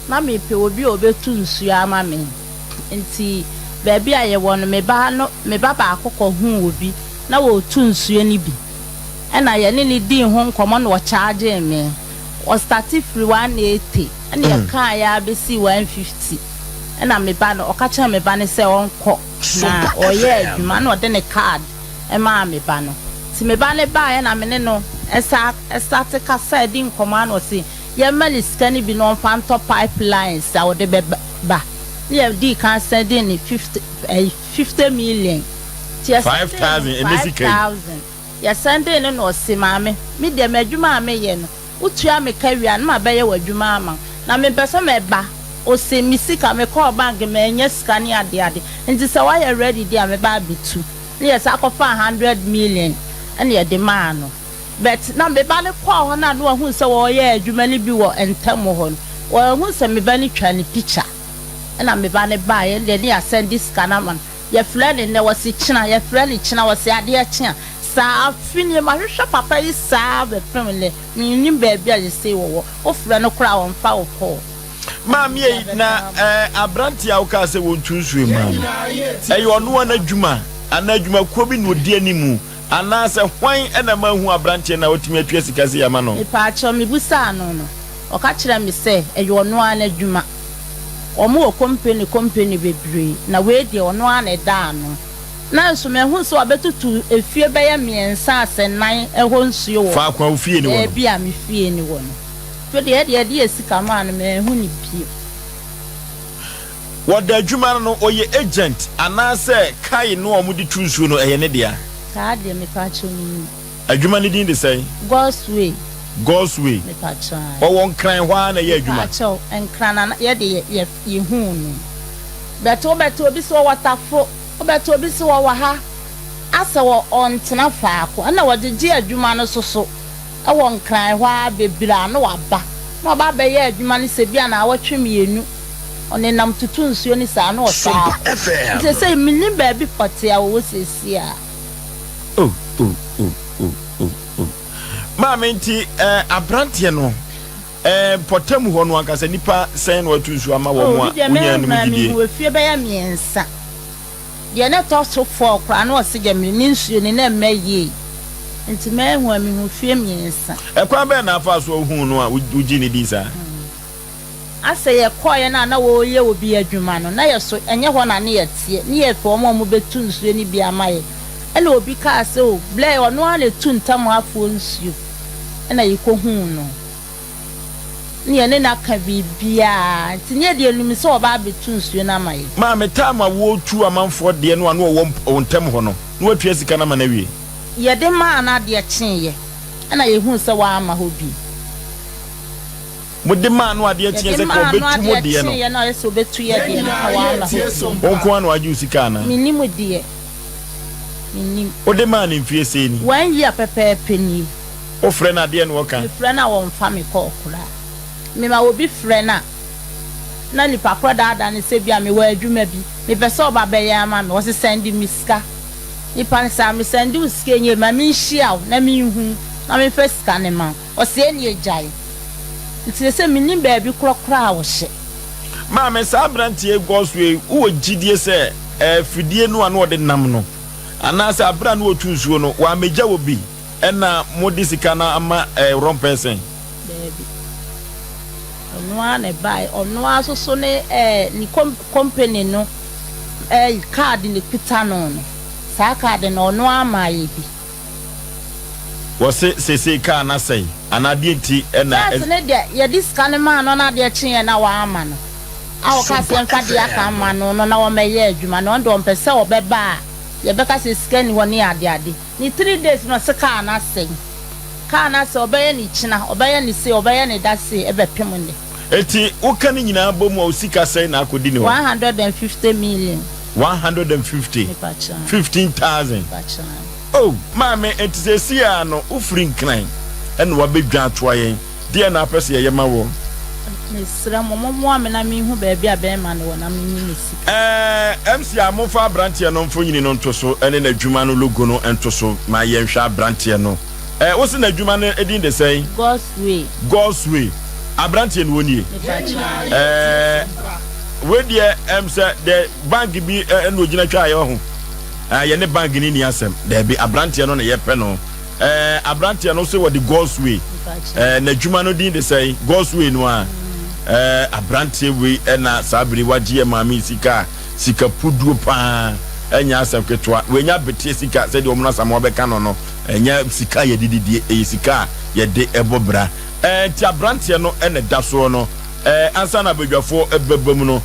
Na mepɛ obi a ɔbɛtu nsuo ama me. Nti baabi a yɛwɔ no, me ba no, me ba baako kɔhuu obi na ɔretu nsuo no bi. Ɛna yɛne no dii ho nkɔmmɔ na ɔkyagyee me. Ɔstate firi 180 ɛna yɛkaeɛ ara bɛsii 150. Ɛna me ba no, ɔka kyerɛɛ me ba no sɛ ɔnkɔ na ɔreyɛ adwuma ɛna ɔde ne card maa me ba no. Nti me ba no baeɛ na me ne no sa starte kasae di nkɔmmɔ ara na ɔse yɛmma no sika no bi na ɔmfa ntɔ pipe lines a ɔde bɛba. Ne yɛdii kan sɛndee no 50 ɛyi 50 million. Nti yɛsɛndee no 5,000. Yɛsɛndee no na ɔse, Maame, me deɛ m'adwuma a meyɛ no, wotua me ka wie a na mabɛyɛ w'adwuma ama wo. Na mempɛ sɛ mɛba. Ose, Me sika, mekɔɔ bank mannya sika ne adeade, nti sɛ woayɛ ready deɛ a mɛba abɛtu. Ne yɛsan kɔfaa hundred million na yɛde maa no. But na me ba no kɔɔ hɔ no a na wahu sɛ wɔreyɛ adwuma no bi wɔ ntam hɔ no, wanhu sɛ me ba no twaa ne picture. Ɛna me ba no baeɛ, ɛndeɛ ne yɛasɛnde sika no ama no. Yɛfrɛ no nnɛ, wɔse kyena, yɛfrɛ no kyena, wɔse adeɛ kye a. Saa afe nie, mahwehwɛ papa yi saa bɛpem nnɛ, mennim baabi a seesei wɔwɔ. Wofrɛ no koraa a, ɔmfa wo call. Maame ei, na eh, aberanteɛ a wokaa sɛ wɔntu nsuo mmaa no, ɛyɛ ɔno ara n'adwuma anaa adwumakuo bi na ɔdi animu anaasɛ hwan na ɛma ahu aberanteɛ no a watumi atua sika sei ama no? Mepaakyɛw, mebisaa no no, ɔka kyerɛɛ me sɛ ɛyɛ ɔno ara n'adwuma. Wɔn wɔ kompene kompene bebree, na wei deɛ ɔno ara na ɛda ano. Nanso mahu sɛ wabɛtutu efie bɛyɛ mmiɛnsa asɛ nnan ɛhɔ nsuo wɔ Faako a wo fie no wɔ no. baabi a me fie no wɔ no. Afei deɛ ɛdeɛ ɛde yɛ sika maa no manhu no bio. Wɔda adwuma no no, ɔyɛ agent anaasɛ kae no a wɔde tu nsuo no ɛyɛ ne dea? Saa deɛ mepaakyɛw mennim. Adwuma no din de sɛn? God's Way. God's Way. Mepaakyɛw ae. Ɔwɔ Nkran hɔ ara na ɛyɛ adwuma? Mepaakyɛw, Nkran na yɛde yɛ yɛ yɛhuu no. But wobɛte obi se ɔwɔ Tafo, wobɛte obi se ɔwɔ ha, asɛ wɔ ɔntena faako. Ɛna wɔgyegye adwuma no soso wɔ Nkran hɔ ara bebree a na waba. Na waba abɛyɛ adwuma no sɛ bi a naawɔtwe mmienu, ɔnenam tutu nsuo no saa na ɔsan akɔ. Nti seesei mennim baabi pɔtee a ɔwɔ seesei a. Oh oh oh oh oh oh. Maame nti eh, aberanteɛ no eh, mpɔtam hɔ no ankasa nipa sɛn na watu nsuo ama Oh, wɔn me a deɛ wonyaa no mu mɛhunu a gyidie? mehu efie bɛyɛ mmiɛnsa. Deɛ na ɛtɔ so four koraa na ɔse deɛ me ne nsuo no na ɛmmɛ yie. Nti mɛhu a mehu fie mmiɛnsa. Ɛkwan bɛn na afaa so a wohuu no a wogyee no dii saa? Asɛ yɛkɔeɛ no a na wɔreyɛ obi adwuma no, na yɛso ɛnyɛ hɔ na ne yɛteɛ, ne yɛpɛ wɔn a wɔbɛtu nsuo no bi ama yɛn. Ɛna obi kaa sɛ, O, Blair, ɔno ara na ɛtu Ntamuafoɔ nsuo. Ɛna yɛkɔhuu no. Ne yɛne no aka biribiara, nti ne yɛde yɛnim sɛ ɔba abɛtu nsuo no ama yɛn. Maame, time a wɔretu amanfoɔ deɛ no a na ɔwɔ wo ntam hɔ no, na watua sika no ama no awie? Yɛde maa no adeɛ kyeeɛ, ɛna yɛhuu sɛ wamma hɔ bio. Mode maa no adeɛ kyeeɛ Yɛde sɛ ka maa no ɔbɛtu mo adeɛ deɛ no. kyeeɛ na ɔyɛ sɛ ɔbɛtu yɛ deɛ no ka wamma hɔ bio. Wo nko ara na wagye wo sika anaa? Mennim deɛ. Mennim. Wode maa no mfeɛ sei ni? One year pɛpɛɛpɛ nie. Wofrɛ no a deɛn na ɔka? Mefrɛ no a ɔmfa me kɔɔ koraa. Mema obi frɛ no a, na nipa korɔ daadaa no sɛ bia mewɔ adwuma bi, mepɛ sɛ ɔba bɛyɛ ama me, ɔse sɛnde me sika. Nipa no se ah mesɛnde wo sika ɛnyɛ ma menhyia wo na menhu wo na memfa sika no ma wo. Ɔse ɛneɛ gyae. Nti sese mennim baabi korɔ koraa a ɔhyɛ. Maame, saa aberanteɛ yi Godswill yi, wowɔ gyidie sɛ afidie no a na ɔde nam no, anaasɛ aberɛ a na ɔtu nsuo no, wammɛgya wɔ bi ɛna mode sika no ama wrong person? Daabi. Ɔno ara na ɛbaeɛ. Ɔno ara nso so ne ne company no card na ɛkuta no no. Saa card no ɔno ara maa yɛ bi. Wɔse seesei car no asɛe anaa deɛ nti na. First no deɛ yɛde sika no maa no na adeɛ kyeeɛ na wamma no a ɔkaa sɛ yɛmfa deɛ aka mma no no na ɔmmɛyɛ adwuma no ɔno deɛ ɔmpɛ sɛ ɔbɛba a yɛbɛka sɛ sika nni hɔ ne adeade. Ne three days no ɔse car no asɛe, car no asɛe ɔbɛyɛ no kyina, ɔbɛyɛ no sei, ɔbɛyɛ no da sei ɛbɛpem nnɛ. Enti woka ne nyinaa bɔ mu a wo sika sɛn na akɔdi ne hɔ? 150 million. 150? Mepakyɛw. 15,000? Mepakyɛw. Oh maame enti seesei ara no wofiri Nkran ɛna wabɛdwa atoa yɛn, deɛn na wopɛ sɛ yɛyɛ ma woɔ? Mesrɛ mo, mommoa me na menhu baabi a bɛrima no wɔ na menyi ne sika. Ɛɛ MC a momfa abranteɛ no mfonyini no nto so ɛne n'adwuma no logo no nto so ma yɛnhwɛ abranteɛ no. Ɛɛ wose n'adwuma no din de sɛn? God's Way. God's Way. Aberanteɛ no wɔnie. Ɛɛ wei deɛ ɛm sɛ deɛ bank bi ɛna ogyina twa ayɛ ho. Ɛɛ yɛne bank ni ni asɛm. Dɛbi aberanteɛ no na yɛpɛ no. Ɛɛ aberanteɛ no sɛ wɔde God's way. Ɛɛ n'adwuma no din de sɛ God's way no a. Ɛɛ aberanteɛ wei ɛna saa bere wagye yɛ maame sika sika puduo paa ɛnyɛ asɛm ketewa. Wenya beteɛ sika sɛdeɛ wɔn asam wɔbɛka no no ɛnyɛ sika yɛde didie ɛyɛ sika a yɛde ɛbɔ bra. Ɛɛ nti aberanteɛ no ɛna da soɔ no ɛɛ ansa na abadwafoɔ ɛbɛba mu no.